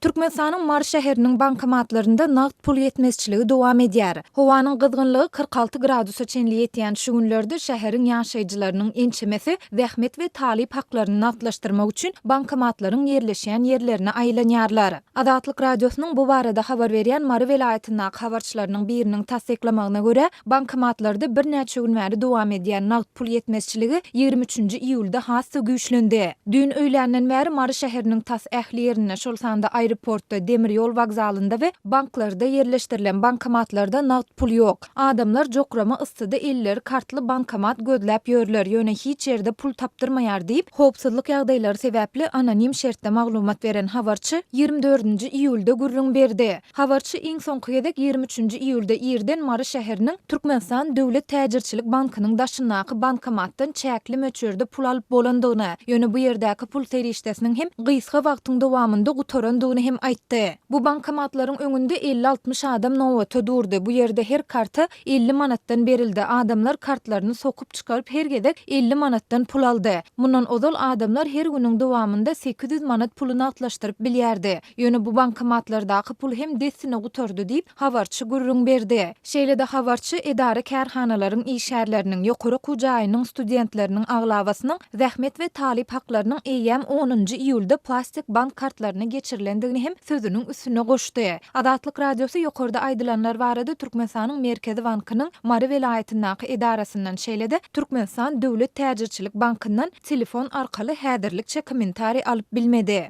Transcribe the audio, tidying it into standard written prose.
Türkmenistanyň Mary şäheriniň bankomatlarynda nagt pul ýetmezçiligi dowam edýär. Howanyň gyzgynlygy 46 gradusa çenli ýetýän şu günlerde şäheriň ýaşaýjylarynyň ençemesi zähmet we talyp haklaryny nagtlaşdyrmak üçin bankomatlaryň ýerleşýän ýerlerine aýlanýarlar. Azatlyk Radiosynyň bu barada habar berýän Mary welaýatyndaky habarçylarynyň biriniň tassyklamagyna görä, bankomatlarda birnäçe gün bäri dowam edýän nagt pul ýetmezçiligi 23-nji iýulda has-da güýçlendi. Düýn öýländen bäri Mary şäheriniň tas ähli ýerinde, şol sanda aeroportda, demir ýol wokzalynda we banklarda ýerleşdirilen bankomatlarda nagt pul ýok. Adamlar jokrama yssyda elleri kartly bankomat gözläp ýörler, ýöne hiç ýerde pul tapdyrmaýar diýip, howpsuzlyk ýagdaýlary sebäpli anonim şertde maglumat beren habarçy 24-nji iýulda gürrüň berdi. Habarçy iň soňky gezek 23-nji iýulda irden Mary şäheriniň Türkmenistan döwlet täjirçilik bankynyň daşyndaky bankomatdan çäkli möçberde pul alyp bolandygyny, ýöne bu ýerdäki pul serişdesiniň hem gysga wagtyň dowamynda gutarandygyny hem aýtdy. Bu bankomatlaryň öňünde elli-altmyş adam nobata durdy. Bu ýerde her karta 50 manatdan berildi. Adamlar kartlaryny sokup çykaryp her gezek 50 manatdan pul aldy. Mundan ozal adamlar her günüň dowamynda 800 manat puly nagtlaşdyryp bilýärdi. Ýöne bu bankomatlardaky pul hem dessine gutardy diýip, habarçy gürrüň berdi. Şeýle-de habarçy edara-kärhanalaryň işgärleriniň, ýokary okuw jaýynyň studentleriniň aglabasynyň zähmet we talyp haklarynyň eýýäm onunjy iýulda plastik bank kartlaryna geçirilendigini hem sözüniň üstüne goşdy. Azatlyk Radiosy ýokarda aýdylanlar barada Türkmenistanyň Merkezi bankynyň Mary welaýatyndaky edarasyndan, şeýle-de Türkmenistan döwlet täjirçilik bankyndan telefon arkaly häzirlikçe kommentariý alyp bilmedi.